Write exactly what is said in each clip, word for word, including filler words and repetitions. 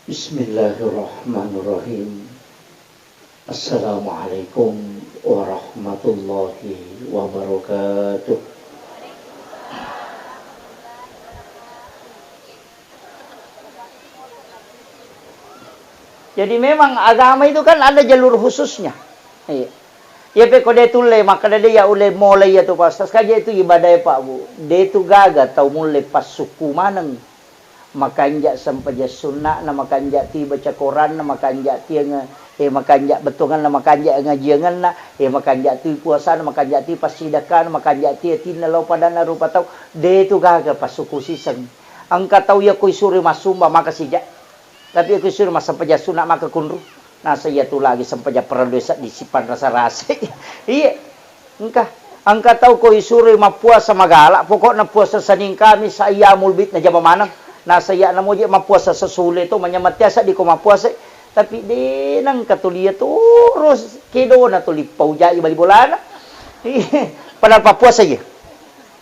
Bismillahirrahmanirrahim. Assalamualaikum warahmatullahi wabarakatuh. Jadi memang agama itu kan ada jalur khususnya. Iya. Iya pe ko de tulle makkeda de ya ulle mulai ya tu Pak Ustaz, kaja itu ibadah ya Pak Bu. De tu gaga tau mulle passukku maneng. Makanja sempajang sunna'na, makanja ti baca Quranna, makanja ti nge-, eh, makanja bettuanganna, makanja ngajianganna, eh, makanja ti puasana, makanja ti passidakkana, makanja ti atinna lao padanna rupa tau. De tu gaga passukku siseng. Engka tau ya ko isuro massumba maka sija. Tapi ko isuro massempajang sunna maka kunru. Nasa iya tu lagi sempajang parellu seddi sipanrasa-rasa. Iya. Engka. Engka tau ko isuro mappuasa magala, pokokna puasa Senin Kamis ayyamul bid najama maneng. Nasa iya namoje mappuasa sesule to manyamatti seddi ko mappuasa. Tapi de nengka tuli iya terus kedona tuli paujai bali bolana. Iya. Padahal pappuasa iya.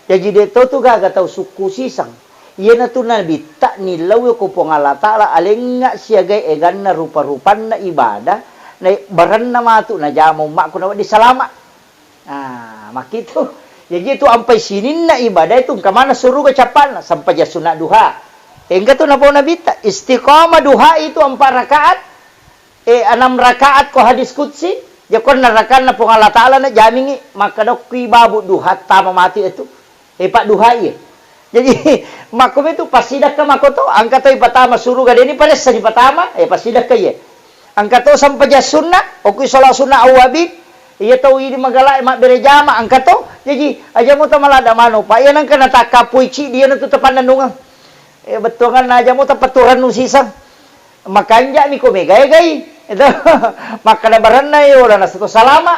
Jaji de to tu gaga tau sukku siseng. Iyanatu nabitta nillau ko Puang Allah Ta'ala alengnga siaga eganna rupa-rupanna ibadah, na barenna matu najama ummakku nawedding salama. Ah, makkitu. Jaji tu ampai sininna ibadah itu engka maneng suruga cappanna, sempajang sunna duha. Engka tu napau nabitta, istiqamah duha itu empat rakaat, eh, enam rakaat ko hadis qudsi, jakonna rakanna Puang Allah Ta'ala na jamingi, makkadokki babu duha tama mati itu. Eh, Pak, duha iya. Jadi, makko itu passidakka makko to, engka to ipatama suruga, deni paressa dipatama, eh, passidakka iya. Engka to sempajang sunna, okui sholat sunna awwabin, iya tau idi magala mabbere jama, engka to. Jadi, aja mo tamalada mano, Pak, iya nengka natakkapui cidi, iya natu tapannennungeng. Eh, bettuanganna aja mo tapaturannu siseng. Makanja'mi ko megai-gai. Itu. Makkada barenna, eh, ola nasato salama.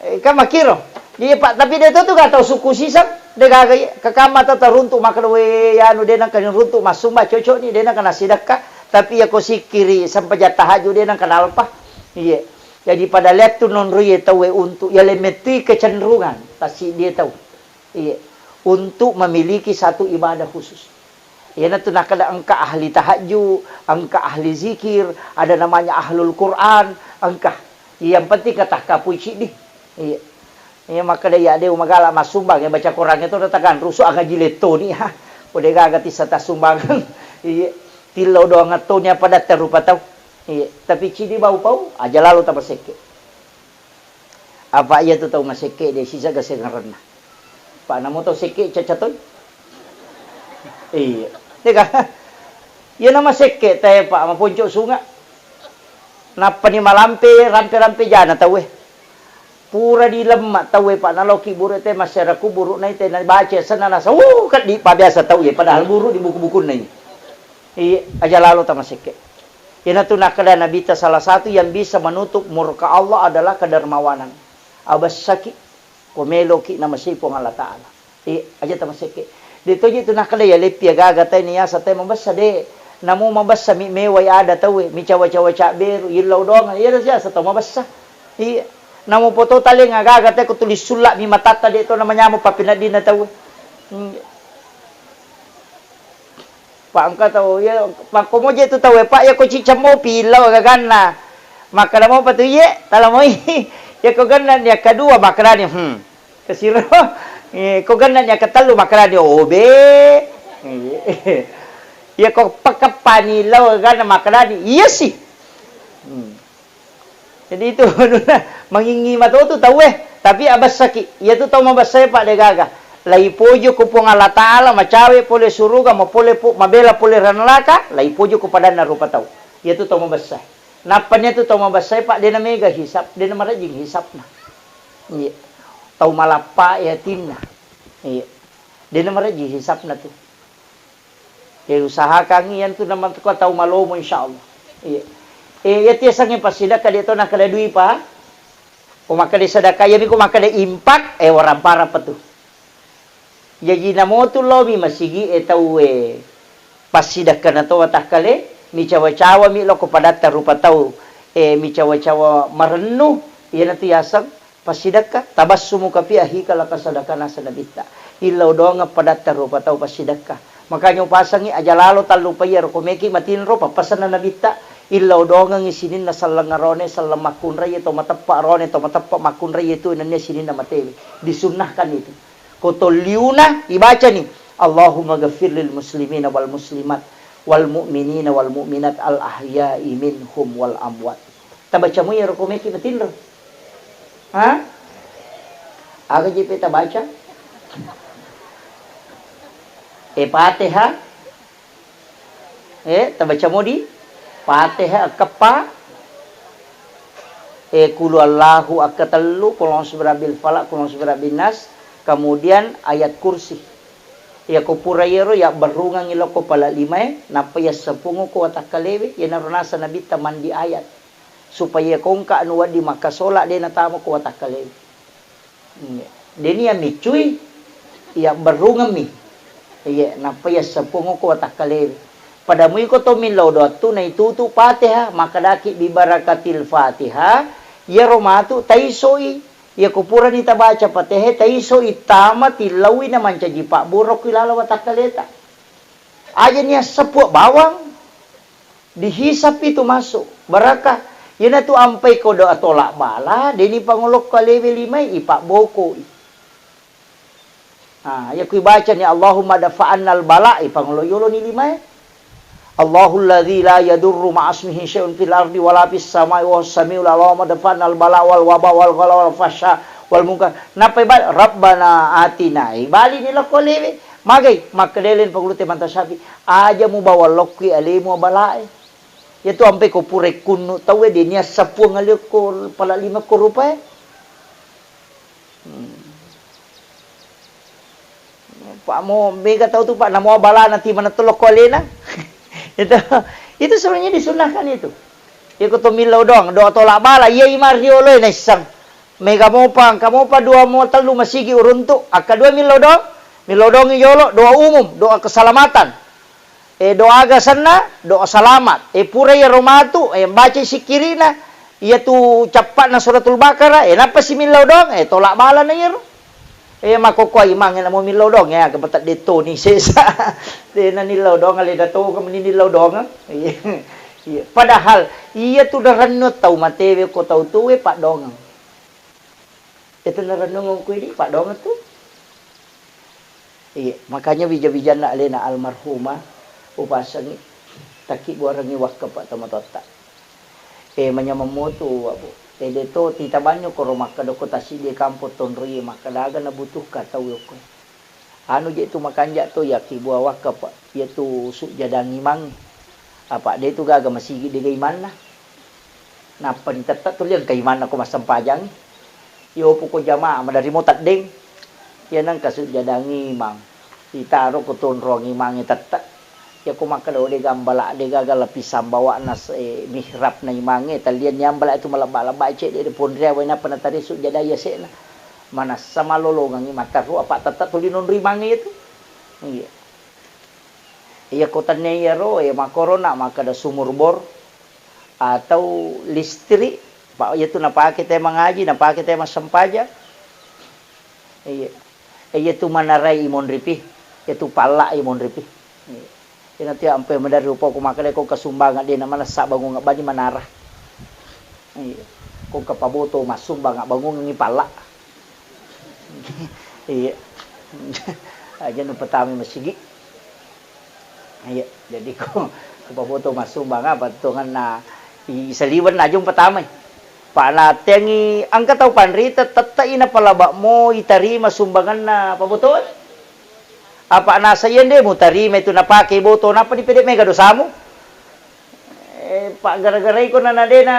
Eh, kan makkiro. Iya, Pak, tapi de to tu ga tau sukku siseng, de gaga iya. Kakamma tau taruntu makkeda, "We, anu de nengka runtu massumba cocok ni, de nengka nasidakka." Tapi iya ko sikkiri sempajang tahajud de nengka nalpa. Iya. Jadi pada lettu nonro iya tau we untuk iya lemettui kecenderungan tassiddi tau. Iya. Untuk memiliki satu ibadah khusus. Iyanatu nakkeda engka ahli tahajud, engka ahli zikir, ada namanya ahlul Quran, engka. Yang penting katakkapui ciddi. Iya. Iya, makkeda iya de magala massumbang, iya baca Quran itu datang rusu angaji lettoni, ha. Udah gaga tissa tassumbang. Iya. Tillau doang toni apa datta rupa tau. Iya. Tapi ciddi bau pau, aja lalo tapasekke. Apa iya tu tau masekke de sisa gasengarenna. Pak, namo tau sekke caca toi. Iya. Tega. Iya nama sekke te, Pak, maponco sunga. Nappani malampe, rampe-rampe jana tauwe. Pura dilemma tauwe, Pak, naloki buru te masyarakat kuburu nai te nabaca sana nasa, uh, kaddi pa biasa tauwe, padahal buru di buku-bukunna ini. Iya, aja lalo tamasekke. Iyanatu nakkeda Nabitta, salah satu yang bisa menutup murka Allah adalah kedermawanan. Abessaki, ko meloki namasei Puang Allah Ta'ala. Eh, aja tamasekke. De toji tu nakkeda ya leppi agaga tai niasa tai mabessa de. Namo mabessa mi mewai ada tauwe, mi cawa-cawa cabberu, yillau doang, iya siasa tau mabessa. Iya. Namo poto taleng agaga tai ko tulis sulla mi matatta de to namanyamo pappeneddinna tauwe. Hmm. Pak, engka tau, iya, makko moje tu tauwe, Pak, iya ko cicammo pillau gaganna. Makkeda mopa tu, iye, tala moi. Iya ko ganna ni yang kedua, makkedani, hmm. Kesiro. Eh, ko ganna ni yang ketellu, makkedani, obe. Iya. Iya ko pakeppani lau gaganna, makkedani, iya sih. Hmm. Jadi itu mangingi mato tu tauwe, tapi abessaki. Iya tu tau mabessae, Pak, de gaga. Laipojo ko Puang Allah Ta'ala, macawe pole suruga, mapole pu-, mabela pole ranalaka, laipojo ko padanna rupa tau. Iya tu tau mabessa. Nappa nia tu tau mabessae, Pak, de namega hisab, de namarejing hisabna. Iya. Tau malappa e atinna. Iya. De namarejing hisabna tu. Eh, usahakan iyantu namatko tau malomo, insyaallah. Iya. Eh, iya tiasangnge passidakka de to nakkeda dui pa. Ko makkeda sedekah, iyami ko makkeda impak, eh, warang parappa tu. Jaji namotu laomi masigi e tauwe passidakkana to watakkale, micawa-cawami lao ko padatta rupa tau, eh, micawa-cawa marennu, iyanatu yaseng Passidekka, tabassumuka fi akhika, laka sadaka, nasa Nabitta. Illau doangeng padatta rupa tau passidekka. Makanya upasengngi aja lalo tallupai iyaro ko meki matinro, pappasenna Nabitta, illau dongengngi sininna selleng arone, selleng makkunrai, to mateppa arone, to mateppa makkunrai tu nennia sininna matewe. Disunnahkan itu. Ko tolliuna ibacani, "Allahumma ghafir lil muslimina wal muslimat wal mu'minina wal mu'minat al ahya'i minhum wal amwat." Tabaca mu iyaro ko meki matinro. Ha? Aga jepe tabaca? E, Fatihah. E, tabaca modi? Fatihah akkeppa. E, kulu Allahu akkatellu, kulong sibirabbil falak, kulong sibirabbil nas, kemudian ayat kursi. Iya ko pura iyaro yabberrungengngi lokko pala limae, nappa yassepungoko watakkalewe, iyanaro nasa Nabitta mandi ayat. Supaya kongka anu wedding makkasola de natama ko watakkalewe. Iya. Deni iya miccui, iya berrungemmi. Iya, nappa iya sepungoko watakkalewe. Pada muiko to millau doattu naitutu Fatihah, makkedaki bibarakatil Fatihah, iyaro matu taisoi. Iya ko purani tabaca Fatihah, taisoi tama tillaui na mancaji pabburokki laleng watakkaleta. Aja nia seppu bawang. Dihisap itu masuk, barakah. Iyanatu ampai ko doa tolak bala, deni pangolokko alewe limai, ipabbokoi. Ah, iya ku ibacani, "Allahumma dafa'annal bala," ipangolo yoloni limae. "Allahul ladzi la yadurru ma'asmihi syai'un fil ardi wala fis samai wa huwas samiul alim, Allahumma dafa'annal bala wal waba wal ghala wal fahsya wal munkar." Nappa ibal, "Rabbana atina." Ibalini lokko alewe. Magai, makkedai alena pangulute Imam Syafi'i, "Aja mubawa lokkoi alemu abalae." Iyatu ampai ko pura ikkunnu tauwe, de nia seppuang alekko pala lima ko rupae. Hmm. Pak mo mega tau tu, Pak, namo balana ti manetto lokko alena. Itu, itu sebenarnya disunnahkan itu. Iko to millau doang, doa tolak bala, iya imang rioloe naisseng. Mega mopa, engka mopa dua mo tellu masigi uruntu, akka dua millau doang, millau doang yolo, doa umum, doa keselamatan. E, doa aga senna, doa salamat. E, pura iyaro matu, e, bacai sikkirina, iyatu cappa'na suratul Baqarah, e, nappa simillau doang, e, tolak balana iyaro. E, makkokkoe imangnge namo millau doang, e, aga patedde toni sesa. De nanillau doang, alena to meni nillau doang. Iya. Iya. Padahal iyatu narennu tau matewe ko tau tuwe paddoangeng. Iyatu narennu ngongkui di paddoangeng tu. Iya, makanya wija-wijanna alena almarhumah upasengi takkibbuarengngi wakkepa tomatoatta. E, manyameng motu, Abu. E, de to titabanyo koro makkeda ko tasiddi kampong tonroiye, makkeda aga nabutuhka tau okko. Anu je tu makanja to yakkibua wakkepa, iyatu sujjadang imangnge. Apa de tu gaga masigi dega imanna. Nappa ditette tuli engka imanna ko massempajangngi. Iyopo ko jamaah, maderri mo teddeng. Iya nengka sujjadang imang. Itaro ko tonrong imangnge tette. Iya ko makkeda, "Oh, de gambala, de gaga lapisang bawa'na se-, mihrabna imangnge, tallianni ambala itu malebba-lebba cedde de ponriang wae nappa natari sujjadang yase'na." Manessa malolongengngi matteru apa tette tuli nonro imangnge itu. Iya. Iya ko tennia iyaro, iya makkorona makkeda sumur bor. Atau listrik, pa-, iyatu napake tau mangaji, napake tau massempajang. Iya. E, iyatu manarai imonripi, iyatu palla imonripi. Iya. Iyana tu ampe maderri upoko makkeda ko kasumbangeng de na manessa bangung bani manara. Iya. Ko kapaboto massumbang bangungengngi palla. Iya. Aja nu pertama masigi. Iya, jadi ko, ko paboto massumbang apa tongenna i saliweng najung pertama. Pak natengi engka tau panrita tette'i napalaba mo itarima sumbanganna pabotoe. Apa nasa iya nde mutarima itu napake boto, nappa dipede mega dosamu. Eh, Pak gara-garai ko nana dena,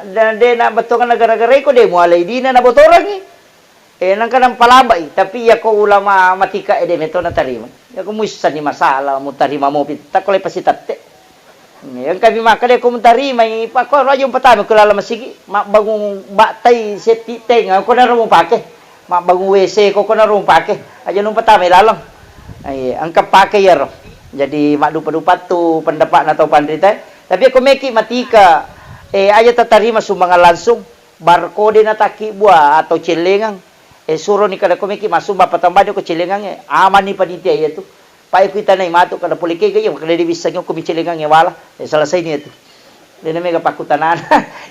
dena, dena bettuanna gara-garai ko de mualai dina nabotorangi. Eh, nengka nampalabai, tapi iya ko ulama matika ede meto natarima. Iya ko muissenni masalah, mutarima mopi, takko le pasitette. Iya, engka mi makkeda ko mutarimai, pakko rajung pertama ko laleng masigi, mabbangung battai setti teng, ko naro mupake. Mabbangung W C ko, ko naro mupake. Aja nu pertama laleng. Iya, engka pake iyaro. Jadi maddupa-dupa tu pendapatna tau panrita. Tapi ko meki matika, eh, aja tatarima sumbangan langsung. Barkode na takkibua atau cellengeng, eh, suroni kada ko meki massumba patambani ko cellengengnge, amanni panitia iya tu. Pai kuitanai matu kada pole kega iya, kada diwissengi ko micelengang wala. Eh, selesai ni itu. Dena mega pakkutanana.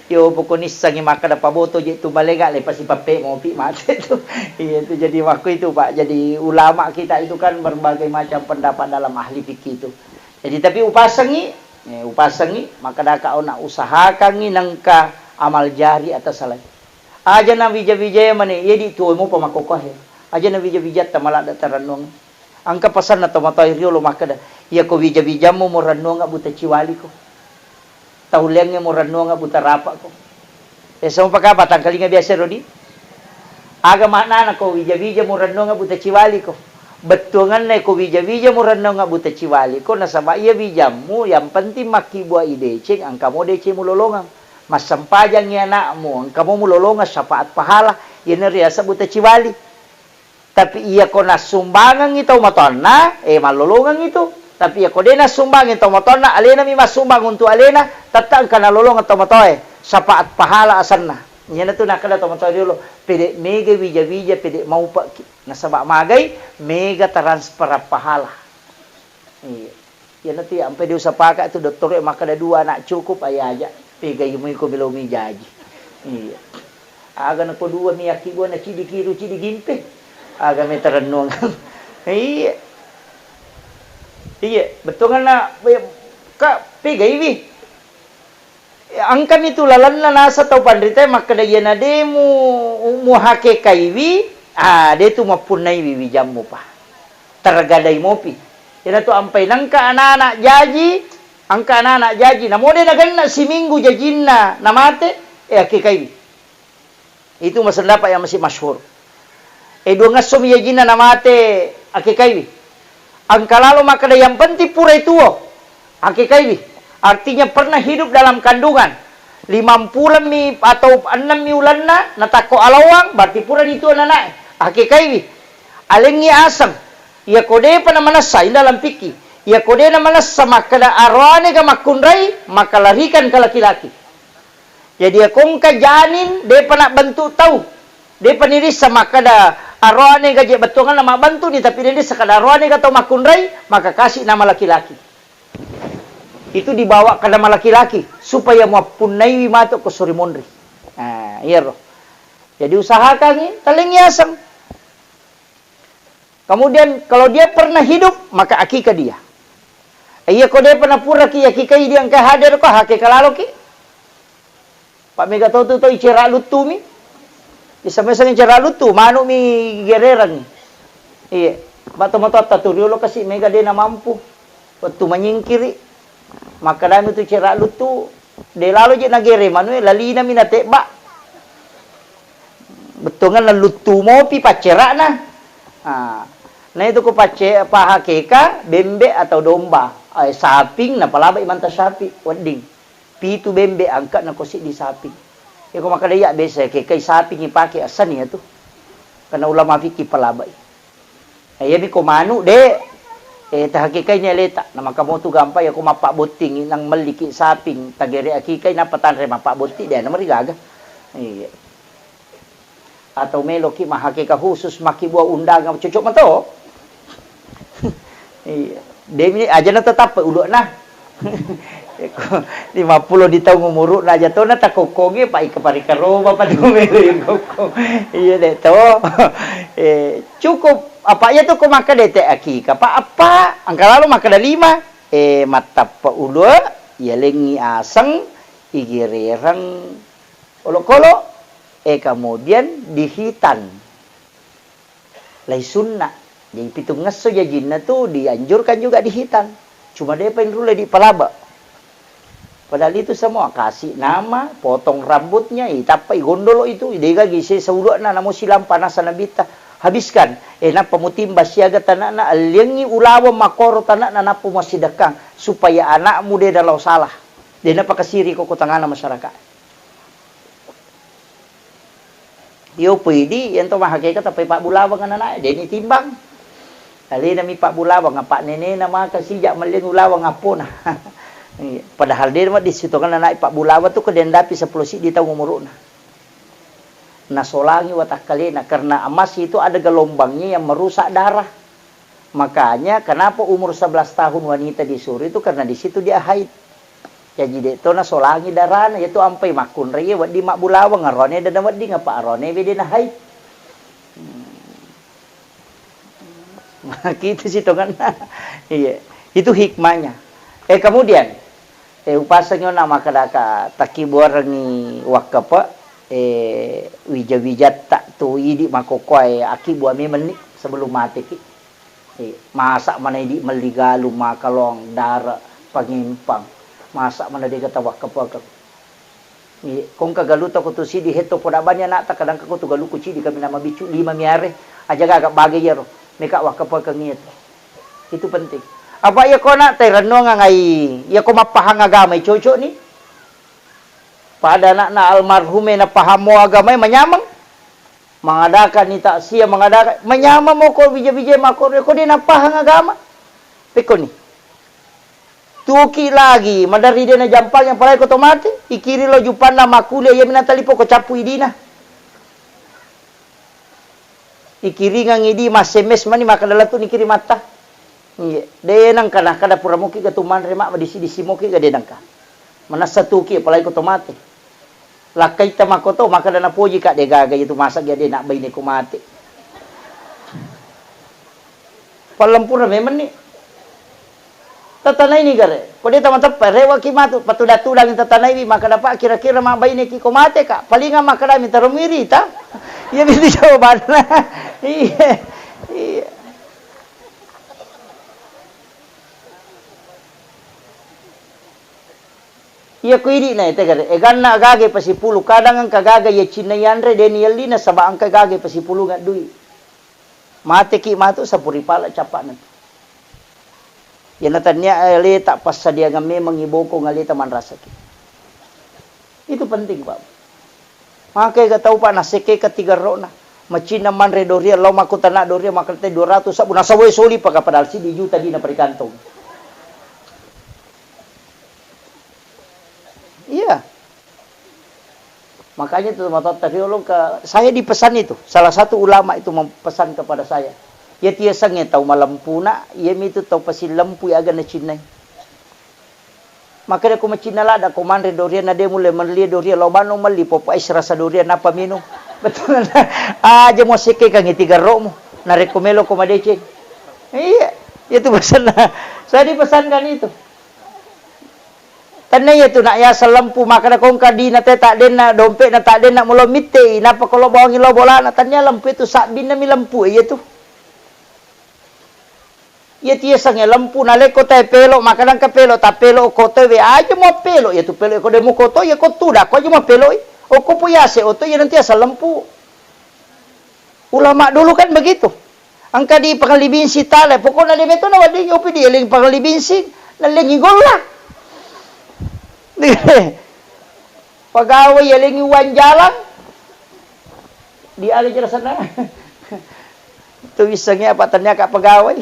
Yo poko nissengi makkada paboto je tu malega le pasi pappe mopi mate tu. Iya tu jadi waktu itu, Pak. Jadi ulama kita itu kan berbagai macam pendapat dalam ahli fikih itu. Jadi tapi upasengi, eh, upasengi makkada ka ona usahakangi nengka amal jari atas salai. Aja na wija-wija mane, iya di tuo mo pamakoko he. Aja na wija-wija tamaladda tarannuang. Engka pasanna tomatoa riolo makkeda, "Iyako wija-wijammu murennuanga buta ciwaliko. Tauliangnge murennuanga buta rapako." Eh, semua pakapa tangkalinga biasa rodi? Aga maknana ko wija-wija murennuanga buta ciwaliko? Bettuanganna ko wija-wija murennuanga buta ciwaliko, nasaba iya wijammu yang penting makkibua ideceng, engka mo deceng mulolongang. Massempajangngi anakmu, engka mo mulolongang syafaat pahala, iyana riaseng buta ciwali. Tapi iyako nassumbangengngi tau matoanna, eh, mallolongeng itu. Tapi iyako de nassumbangengngi tau matoanna, alenami massumbang untuk alena, tette engka nalolongeng tau matoae, syafaat pahala asenna. Iyanatu nakkeda tau matoa riolo, pede mega wija-wija, pede maupekki. Nasaba magai, mega transfer pahala. Iya. Iyanatu ya, ampai diusapaka tu dottoro makkeda dua anak cukup, ayaja. Pegai mu iko melo mi jaji. Iya. Aga nako dua mi yakkibua na cidi kiru, cidi gimpe. Aga me tarennuang. Iya. Iya, bettuanna, ka pegaiwi. Engkami tu lalenna nasa tau panrita makkeda, iyana de mu, muhakekaiwi, ah, de tu mappunnaiwi wijammu pa. Tergadai mopi. Iyanatu ampai nengka anak-anak jaji, engka anak-anak jaji. Namo de nagenna siminggu jajinna namate, eh, akekaiwi. Itu masendapat yang masih masyhur. Eh, duangesso mi jajinna namate akekaiwi. Engka lalo makkeda yang penting purai tuo akekaiwi. Artinya pernah hidup dalam kandungan. Limampulemmi atau ennemmi ulenna natakko alawang, berarti purani tuo nanae. Akekaiwi. Alengngi aseng. Iyako depa namanessa, inda lampikki. Iyako de namanessa makkeda aroane ga makkunrai, maka larikan ke laki-laki. Jadi, iya ko engka janin, depa nabbentuk tau. Depa nirissa makkeda aroane ga je bettuanna mabbentuk ni, tapi nirissa kada aroane ga tau makkunrai, maka kasi nama laki-laki. Itu dibawa ke nama laki-laki, supaya muappunnaiwi matu ko suri monri. Nah, iyaro. Jadi, usahakangi, talengngi aseng. Kemudian kalau dia pernah hidup, maka akikah dia. Iya ko depa napuraki akikai dia engka hadir ko, hakeka laloki. Pak mega to tu to icera luttumi. Bisa mesang icera luttu, manu mi gererang. Iya. Ba to matoatta tu riolo kasi mega de namampu. Wettu manyingkiri. Makkedami tu cera luttu, de lalo je nagere manue, lalinami natebba. Bettuanna luttu mopi paccerana. Ah, na itu ko pacce-, pahakeka bembe atau domba, eh, saping, napalabai manta sapi, wedding. Pitu bembe angka nako siddi saping. Iko makkeda iya biasa kekai saping ipake asani atu. Karena ulama fikih palabai. Eh, iyami ko manu, de, eh, tahakikaini aleta. Na maka motu gampang ya ko mappabbotting nang melliki saping, tagere akikai, nappa tanre mappabbotting, de, na marigaga. Iya. Atau meloki mahakika khusus, makkibua undangan, cocok mato. Iya. Demi aja na tetap ulu'na. Eko, lima puluh di taung umuru'na aja to na takokkongi, pa ika parika roma pa tu melo kokko. Iya de to. Eh, cukup apa iya tu ko makkeda te akika, pa apa? Engka lalo makkeda lima. Eh, mattappa ulu, iyalengngi aseng, igerereng olokolo, eh, kemudian dihitan. Lai sunna. Jadi pitungngesso jajinna tu dianjurkan juga dihitan. Cuma depa inrulle dipalaba. Padahal itu semua kasih nama, potong rambutnya, itappa igondolo itu, idega gise saulu'na namo silang panasa nabitta. Habiskan. Eh, nappa mutimba siaga tanakna, alliangi ulaweng makoro tanakna nappa muassidekkang supaya anakmu de nalao salah. De napakasiri ko tangana masyarakat. Iyo poidi, iyento mahakeka tappai pabbulawang ananae, deni timbang. Alenami pabbulawang, apa nenena maka sijak malleng ulawang appona. Iya, padahal de ma disitongan ananae pabbulawang tu ko dendapi seppulo siddi taung umuru'na. Nasolangi watakkalena, karena emas itu ada gelombangnya yang merusak darah. Makanya kenapa umur sebelas tahun wanita disuruh itu, karena di situ dia haid. Jaji de' to nasolangi darana, yaitu ampai makkunrai wedding mabbulaweng, arone dena wedding apa arone bede na haid. Hmm. Gitu sih tongenna. Iya, itu hikmahnya. Eh, kemudian, eh, upasengi ona makkadaka takkibuarengngi wakkepe, eh, wija-wijatta tu idi makkokkoe akkibbua memenni sebelum mateki. Eh, masa mana idi melli galung, makalong, dare, pangempang. Masa mana dega tawakkepekeng. Iya, ko engka galuta ko tu sidi hetto poda bani anakta, kadang ko tu galuku cidi kami nama biccu lima miare, aja gaga bage iyaro, meka wakkapakeng iya tu. Itu penting. Apa iya ko anak tai rennuang ngai, iya ko mappahang agama cocok ni. Pada anakna almarhume napahamo agama manyameng. Mengadakan ni taksia, mengadakan, manyameng mo ko bija-bija mako ko de napahang agama. Pekko ni. Tuki lagi, maderri de najampang yang palai ko to mate, ikiri lo jupanna makkuliah, iya minang talipo ko cappu idina. Ikiringang idi, ma S M S mani makkada lettu nikiri matta. Iya, de nengka nakkada pura moki ga tu manre ma, disi-disi moki ga de nengka. Manessa tuki, apalagi ko to mate. Lakkaita makkoto, makkada napoji ka de gaga itu masa ga de nak baine ko mate. Pallempura memang ni. Tatanaini gare. Ko de tamateppe, rewaki matu, patuda-tudangi tatanaiwi, makkada pa kira-kira mabbaineki ko mate ka. Palinga makkada mi taro muirita. Iya bitu jawabanna. Iya. Iya. Iya ko idi na ete gare. Eganna gaga pasipulu, kadang engka gaga iya cinna yanre deni yelli nasaba engka gaga pasipulu ngaddui. Mateki matu sapuri pala cappa'na tu. Iyana tania aleta passadiangang memang iboko ngaleta manrasaki. Itu penting, Pak. Maka ega tau, Pak, nasekke ketiga rokna. Macinna manre doria, lao makkutana doria, makkutana dua ratus sabbu, nasawai soli paka padahal siddi juta dina perikantong. Iya. Makanya itu matotta riolo ka, saya dipesan itu, salah satu ulama itu mempesan kepada saya. Ya tiasangnge tau malempuna, iya mitu tau pasilempui aga nacinnai. Makanya ko macinna ladda ko manre doria na de mulle melli doria, lao bano melli popo es rasa doria napa minum. Betul. Aja mo sekkekangi tiga rokmu. Narekko melo ko madeceng. Iya, itu pesanna. Saya dipesankan itu. Tannia iya tu nak yaseng lempu, makkada ko engka dina te taddenna, dompe'na taddenna, mulo mittei, nappa ko lo bawangi lo bolana, tannia lempu itu sabbinna mi lempu iya tu. Iya tu yasengnge lempu, nalekko tae pelo, makkada engka pelo, ta pelo ko to we aja mo pelo, iya tu pelo ko de muko to, iya ko tuda ko aja mo peloi. Okko po yase oto iya nanti asal lempu. Ulama dulu kan begitu. Engka di pangalli binsing tale, pokokna de meto nawedding yopi di eling pangalli binsing, nallengi golla. Pegawai yalengi uang jalan, di aga jelasanna? Tu wissengnge apa tania ka pegawai.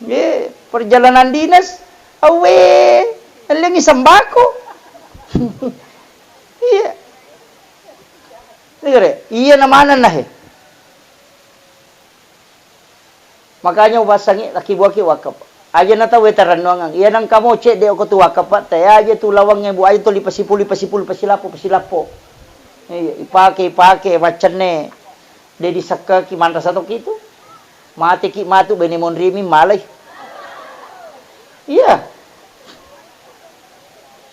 Ye, perjalanan dinas, awe, nallengi sembako. Iya. Iya, iya na manenna he. Makanya ubasangi laki buaki wakaf. Aja na tau tarennuangang. Iya nang kamo cedde ko tu wakaf te aja tu lawangnge bu aja tu lipasipulu, lipasipulu, pasilappo, pasilappo. Iya, ipake, ipake, maccenne. De disekkaki manrasa to kitu. Mateki matu bene monrimi malai. Iya.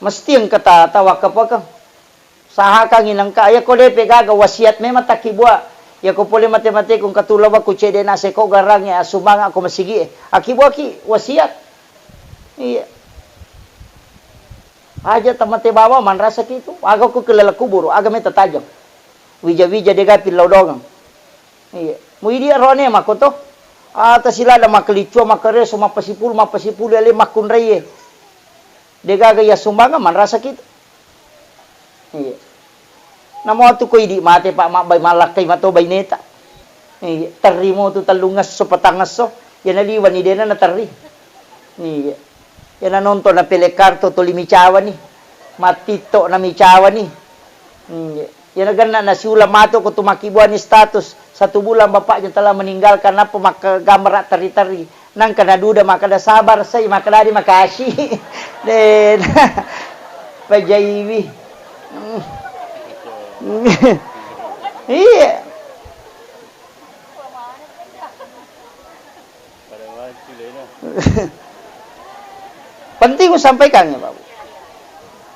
Mesti engka ta, ta wakaf ka. Sahakangngi nengka, iya ko depe gaga wasiat memang takkibua. Iya ko pole mate-mateku engka tu lawakku cedde na seko garangnge assumbangako masigie. Akkibuaki wasiat. Iya. Aja tamate bawa manrasaki tu. Aga ku kelele kuburu, aga meta tajeng. Wija-wija dega pillau dongeng. Iya. Muidi arone makoto. Ata silada makkelicua, makkareso, mappasipulu, mappasipulu ale makkunraie. Degaga iya sumbangeng manrasaki tu. Iya. Namo tu ko idi mate, Pak, mabbai malakkai mato baineta. Iya, terrimo tu tellungesso, patangesso, iya naliwani dena naterri. Iya. Iya nanonton na pele karto toli micawani. Mattitto na micawani. Iya. Iyana genna nasiulang matu ko tu makkibbuani status, satu bulan bapaknya telah meninggalkan, nappa makkagambar teri-teri. Nangka naduda makkeda, "Sabar, sai," makkeda, "Di makasih." De, pajaiwi. Iya. Penting usampaikan ya, Pak.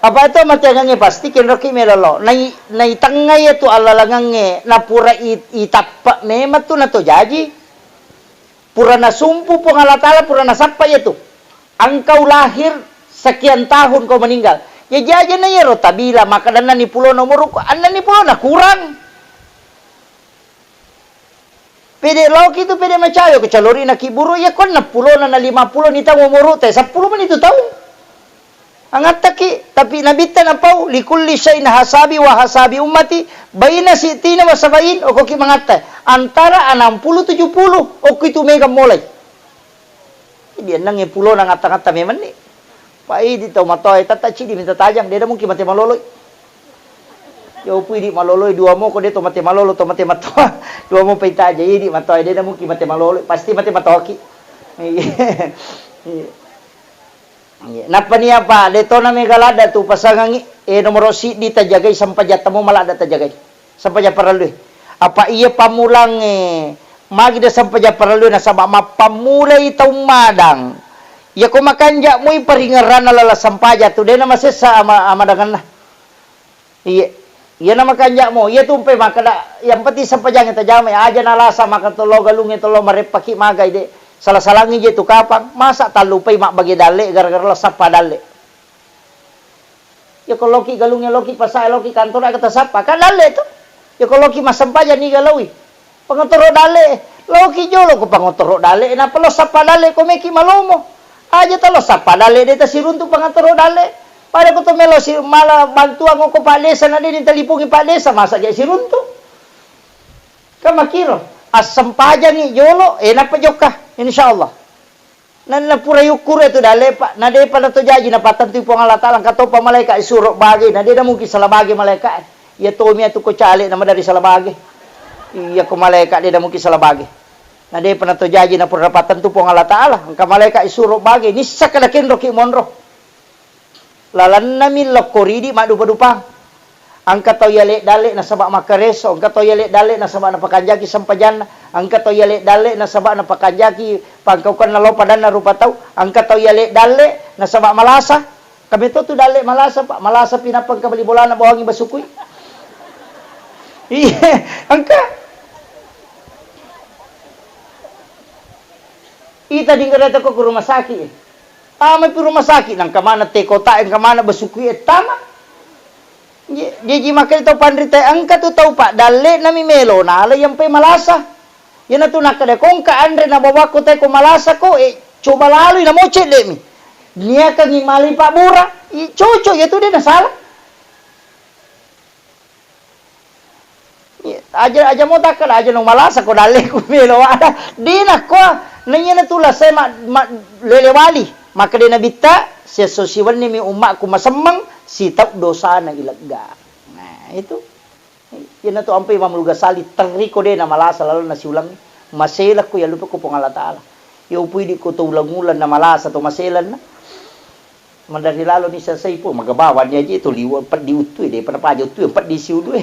Apa itu amateangnge pasti kenroki melolo. Nai, nai tengnga ya tu allalangangnge, napura i-, itappa memang tu nato jaji. Pura nasumpu Puang Allah Ta'ala, pura nasappa ya tu. Engkau lahir sekian tahun kau meninggal. Ya jaji na yero tabila, maka dan ni pulo nomor, anna ni pulo na kurang. Pede loki tu, pede macawe ko calori na kiburu, iya ko enam puluh na, na lima puluh ni taung umuru te, sepuluh meni tu taung. Angattaki, tapi Nabitta napau, "Likulli syai'in hasabi wa hasabi ummati, baina sitina wa sabain," okoki mangatta. Antara enam puluh tujuh puluh, okki tu mega mulai. Jadi enneng e pulo na ngatta-ngatta memang ni. Pak idi tau matoa, tata cidi minta tajang, deda mungkin mate maloloi. Yo pui di maloloi dua mo ko de to mate malolo, to mate matoa. Dua mo pai tajang, idi matoa, deda mungkin mate maloloi, pasti mate matoaki. Iya. Iya. Iya. Nappa ni apa? De to na mega ladda tu pasangangi, eh, nomoro siddi tajagai sampajang tamo maladda tajagai. Sampajang parellui. Apa iya pammulangnge, magi de sampajang parellui nasaba mappammulai tau madang. Iya ko makanja moi paringerranna lala sampajang tu, de na masessa ama-, amadangenna. Iya. Iya na makanja mo, iya tu mpe makkeda, yang penting sampajangnge tajamai, aja nalasa maka tollo galungnge tollo mareppaki magai de. Sala-salangi je tu kapang, masa tallupai mabbage dalle gara-gara lo sappa dalle. Iya ko loki galungnge, loki pasae, loki kantor, aga tasappa, kan dalle tu. Iya ko loki massempajang niga laui. Pangotoro dalle, loki jolo ko pangotoro dalle, napa lo sappa dalle ko meki malomo. Aja talo sappa dalle de tasiruntu pangotoro dalle. Pada ko to melo si mala bantuan ko Pak Desa na de ditalipungi Pak Desa, masa ja siruntu. Kan makiro, assempajangi jolo, eh, napa jokka, insyaallah. Na, na pura yukkuru tu dalle, Pak. Na depa na to jaji napattentui Puang Allah Taala, engka topa malaika isuro bage, na de na mungkin sala bage malaika. Iya tomi atu ko cale na madari sala bage. Iya ko malaika de na mungkin sala bage. Na depa na to jaji na pura napattentu Puang Allah Taala, engka malaika isuro bage, nissaka na kenroki monro. Lalennami lokko ridi maddupa-dupang. Engka tau yale dalle nasaba makkareso, engka tau yale dalle nasaba napakanjaki sempajanna, engka tau yale dalle nasaba napakanjaki pangkaukenna lao padanna rupa tau, engka tau yale dalle nasaba malasa. Kami to tu dalle malasa, Pak. Malasa pi nappa engka bali bolana bawangi basukui. Iya, engka. Ita dinggerata ko ke rumah sakit. Tama pi rumah sakit, nangka mana te kota, engka mana basukui e tama. Jaji makkeda tau panrita, engka tu tau paddalle nami melo nala yampai malasa. Iyanatu nakkeda, "Kongka anre nabawakko tae ko malasa ko, eh, coba lalui namo cedde'mi. Niakangi mali pabbura, i, cocok iyatu de nasala." Iya, aja, aja mo takkeda, aja no malasa ko dalleku melo ada. De nakko, na iyanatu lasai ma, ma, lele wali. Makkeda Nabitta, siesso siwenni mi ummakku masemmeng, sitau dosana ilegga. Nah, itu. Iyanatu ampai Imamul Ghazali, terri ko de namalasa lalenna siulang, masela ko yallupe ko Puang Allah Taala. Yo pui di ko to ulang-ulang namalasa to maselanna. Madari lalo ni sasai pu, magabawang ni aje to liwa peddi uttue, de pada paja uttue, peddi siulue.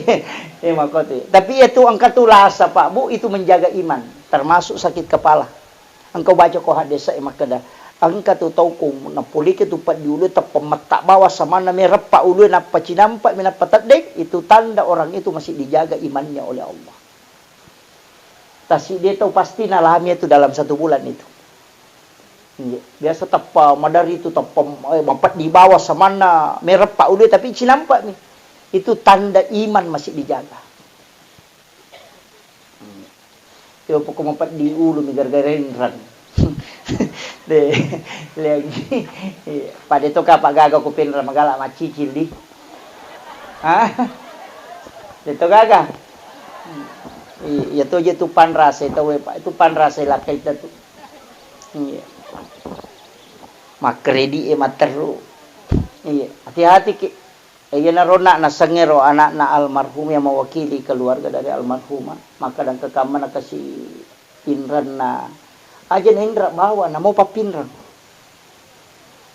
Eh, makote. Tapi iyatu engka tu lasa, Pak, Bu, itu menjaga iman, termasuk sakit kepala. Engka ubaca ko haddese'e makkeda, engka tu tau ko napolike tu peddi ulue tappa metta bawang samanna mereppa ulue nappa cinampa mi nappa teddeng, itu tanda orang itu masih dijaga imannya oleh Allah. Tasiddi tau pasti nalami itu dalam satu bulan itu. Iya, biasa tappa madari itu tappa, eh, mapeddi bawang samanna mereppa ulue tapi cinampa mi. Itu tanda iman masih dijaga. Yo poko mapeddi ulu mi gara-gara enrang. De, lagi. Iya. Pada to kapa gaga ko penrang magala macicil di. Hah? De to gaga. Iya to je tu panrasa tau e, Pak. Itu panrasa lakkai ta tu. Iya. Makkredit e matteru. Iya, hati-hati ki. Iyanaro na-, nasengngero ana'na almarhum yang mewakili keluarga dari almarhumah, maka dangka kamma nakasi inrenna, aja nainra bawa, namo pappinreng.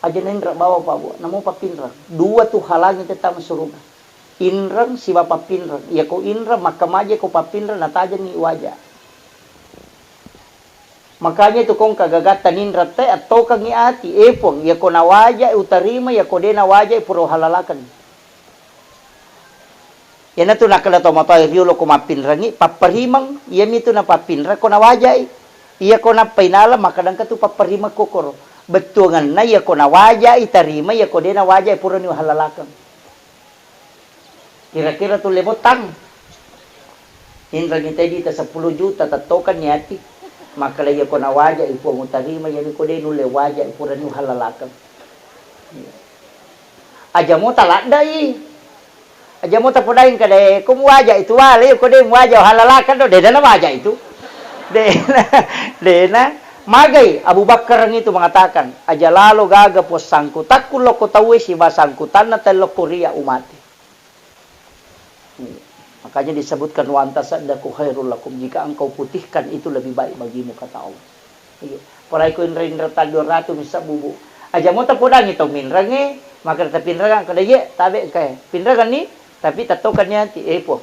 Aja nainra bawa, Pak Bu, namo pappinreng. Dua tu halangi tetta masuruga. Inreng siba pappinreng. Iya ko inreng, makkamaja ko pappinreng, natajengngi waja. Makanya itu kong kagagatta ninreng te, attokengngi ati. Eh, Puang, iya ko nawaja utarima, iya ko de nawaja pura uhalalaken. Iyanatu nakkeda tomatoae riolo ko mappinrengngi, papparimeng, iyamitu napappinreng ko nawajai. Iya ko nappa inala, makkeda engka tu papparimeng kokoro. Bettuangenna iya ko nawajai tarima, iya ko de nawajai purani uhallalakeng. Kira-kira tulle bottang. Inrengngi tedi ta seppulo juta, tettokenni ati. Makkeda iya ko nawajai Puang utarima, iyami ko de nulle wajai purani uhallalakeng. Aja mo taladdai. Aja mo tapodaing kada, ko muwaja itu wale, ko de muwaja halalakan do, dena na waja itu. Dena, dena. Magai Abu Bakar itu mengatakan, aja lalo gaga puassangkutakku lokko tauwe siba sangkutanna tello ko ria umati. Makanya disebutkan, "Wa anta saddaku khairul lakum," jika engkau putihkan itu lebih baik bagimu, kata Allah. Iya. Puraiko inre-inre ta dua ratu misa bubu. Aja mo tapodangi tau minrengnge, maka tapinrengang kada, "Iye, tabe engkae." Pinrenganni, tapi tattokanni ati, "Eh, Puang,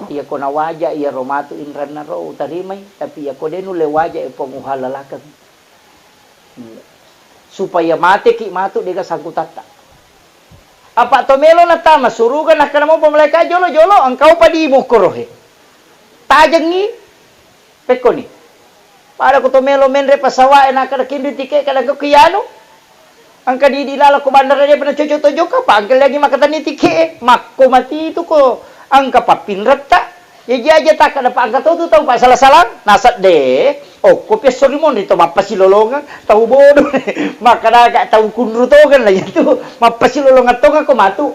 iya ko nawaja iya ro matu inrenna ro utarimai, tapi iya ko de nulle waja, eh, Puang, uhalalakeng." Supaya mateki matu dega sangkutatta. Apa to melo natama suruga, nakkeda mopa malaika, "Jolo-jolo, engkau padi mukorohe." Tajengngi, pekkoni. Pada ko to melo menre pesawat e, nakkeda kinri tiket, kada engka kianu. Engka di, di laleng ko bandara, de pernah cocok to jokka, pa engka lagi makkatenni tiket e. Makko mati itu ko engka pappinretta. Jaji aja takkeda pa engka to tu tau pa sala-salang, nasedde. Okko pi esso ri monri to mappasilolongeng, tau bodo. Makkeda aga tau kunru tongeng lah itu. Mappasilolongeng tongeng ko matu.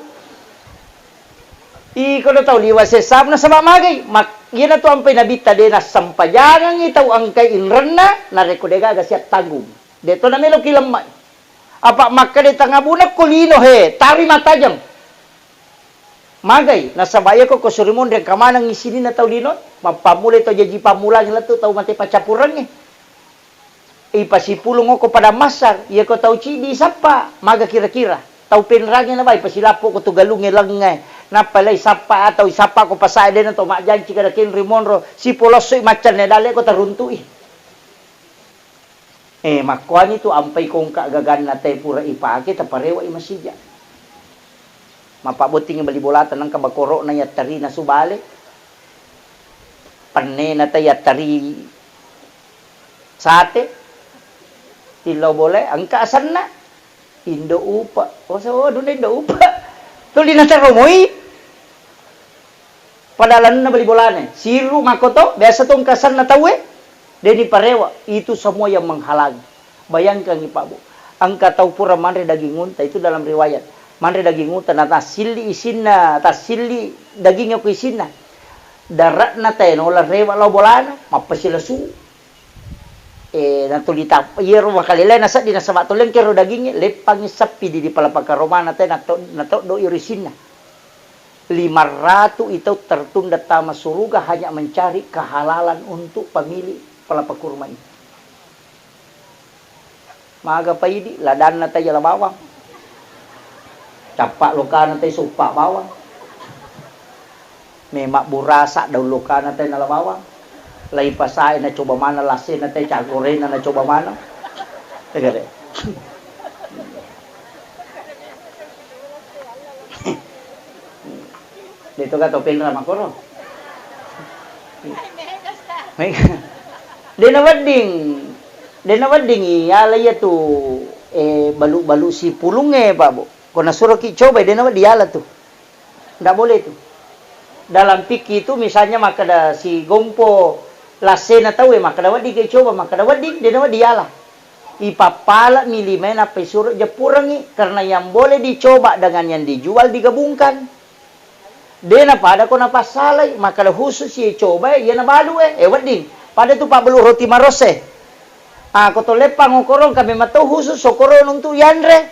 Iko do tau liwa sessa nasaba magai. Mak-, iyana tu ampai Nabitta de nassempajangengngi tau engkai inrenna, narekko de gaga siattanggung. De to namelo ki lemmai. Apa makkeda tangabuna ko lino he, tari matajeng. Magai, nasaba iyako ko suri monri engka manengngi sininna tau lino, mappammulai tau jaji pammulang lettu tau mate paccappurengnge. Ipasipulung okko padang mahsyar, iyako tau ciddi isappa, maga kira-kira? Tau penrangnge nabai pasilappo ko tu galungnge lengnge, nappa lai sappa atau isappa ko pasae dena to majjanci kada kenri monro, sipolossoi maccanne dalle ko taruntu'i. Eh, makkuani tu ampai kongka gaganna te pura ipake, taparewa'i masija. Mappabottingi bali bolata nengka bakoro'na yattari nasu bale. Pennena te yattari sate. Tillau bole, engka asenna. Indo upa. Oh, so, duna indo upa. Tuli nataromoi. Pada lalenna bali bolana, siru makkoto, biasa to engka asenna tauwe, deni parewa, itu semua yang menghalangi. Bayangkangi, Pak Bu, engka tau pura manre daging unta, itu dalam riwayat. Manre daging unta, na tassilli isinna, tassilli dagingnya ku isinna. Dare'na tae nola rewa lao bolana, mappasilasu. Eh, natuli tap-, iyaro makalelena seddi nasaba to lengkero dagingnge, leppangi sappi di, di pala pakaromana te nato-, natoddo iyaro isinna. Lima ratu itau tertunda tama suruga hanya mencari kehalalan untuk pemilik kelapa kurma ini. Maga paidi, ladanna tai jala bawang. Cappa lokana tai soppa bawang. Memang burasa daun lokana tai nala bawang. Lai pasae nacoba mana, lasena tai cagorena nacoba mana. Tega de. Deto ka to penra makoro. Dena wedding, dena wedding iala iya tu, eh, balu-balu sipulungnge, Pak Bu. Ko nasuroki coba, dena wedding iala tu. Ndak boleh tu. Dalam fikih itu misalnya makkeda sigompo lassena tauwe, makkeda wedding ke coba, makkeda wedding, dena wedding iala. Ipappala'mi limae nappa isuro jeppurengngi, karena yang boleh dicoba dengan yang dijual digabungkan. De napada ko napassalai, makkeda khusus icobae, iya nabalu e, eh, wedding. Pada tu pabbalu roti marosse. Ah, ko to leppang okorong, kami matau khusus okorong untuk yanre.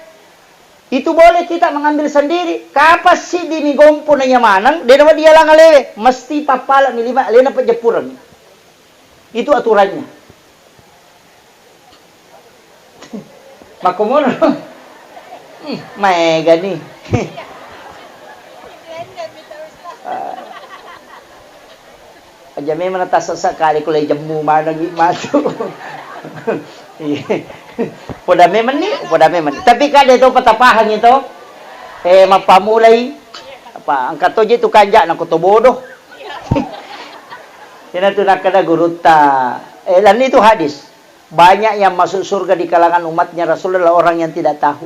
Itu boleh kita mengambil sendiri. Kapan siddi mi gompo na iya maneng, de' nawedding dialang alewe, mesti pappala mi lima alena pejeppurengngi. Itu aturannya. Makkomono. Hmm, maega ni. Aja memang tassessa kali ko le jemmu maneng matu. Iya. Poda memang ni, poda memang ni. Tapi kan de' to patapahang itu. Eh, mappamulai. Apa, engka to je tu kanja' na ko to bodoh. Ina tu nakkeda gurutta. Eh, dan itu hadis. Banyak yang masuk surga di kalangan umatnya Rasulullah orang yang tidak tahu.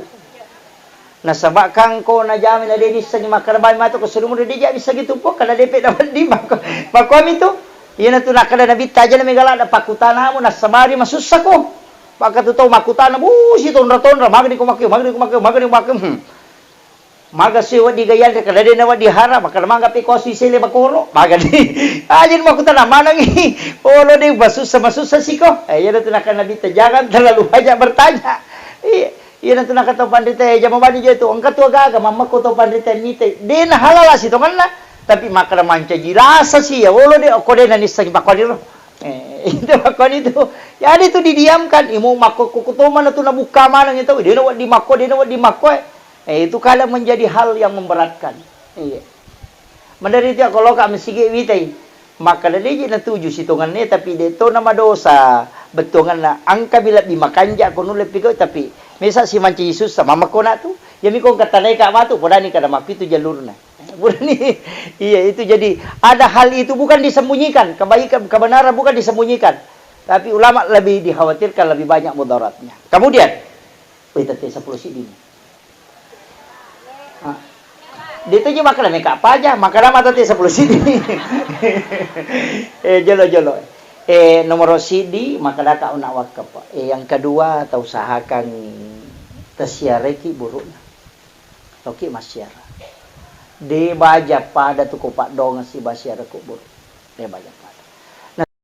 Nasaba' kan ko najama na de' nissengi makkeda bawang matu ko sirumuru de' ja nissengi tu po, kada depe na wedding makko. Makkomi tu. Iyana tu nakkeda Nabitta, aja na mega ladda pakkutanamu nassabari masussa ko. Maka tu tau makkutana, bu, si tonra-tonra, magani ko makko, magani ko makko, magani ko makko. Hmm. Maga si wedding gayang, kada de' na wedding hara, makkeda maga pe ko si sele bakoro, magani. Aja makkutana manengi. Olo de' masussa, masussa siko. Eh, iyana tu nakkeda Nabitta, jangan terlalu banyak bertanya. Iya. Iyana tu nakkeda tau panrita, eh, jama bani je tu, engka tu agaga mammekko tau panrita mite. De' na halala sitongenna, tapi makkeda mancaji rasa si, ya, olo de', okko de' na nissengi pakkoni ro. Eh, itu pakkoni tu. Jadi tu didiamkan, imu makko ko to mana tu nabukka maneng itu, de' na wedding makko, de' na wedding makko, eh. Eh, itu kadang menjadi hal yang memberatkan. Iya. Maderri tu ko loka masigi witai. Makkeda de' je natuju sitongenna, tapi de' to na madosa bettuangenna. Engka mi lebbi makanja' ko nulle pigau, tapi mesa si mancaji sussa, mammekko na tu. Iyami ko engka tanai ka matu, podani kada mappitu jalurna. Burani. Iya, itu jadi ada hal itu bukan disembunyikan, kebaikan, kebenaran bukan disembunyikan. Tapi ulama lebih dikhawatirkan, lebih banyak mudaratnya. Kemudian, wih, tette seppulo siddi ni. Ah. De' to je makkeda meka paja, makkeda mata te seppulo siddi. Eh, jolo-jolo. Eh, nomoro siddi, makkedaka una' wakaf. Eh, yang kedua, tau usahakan tessiareki burukna. Toki massiara. De' baja pada tu ko paddongeng si basiara ko buruk. De' baja pada.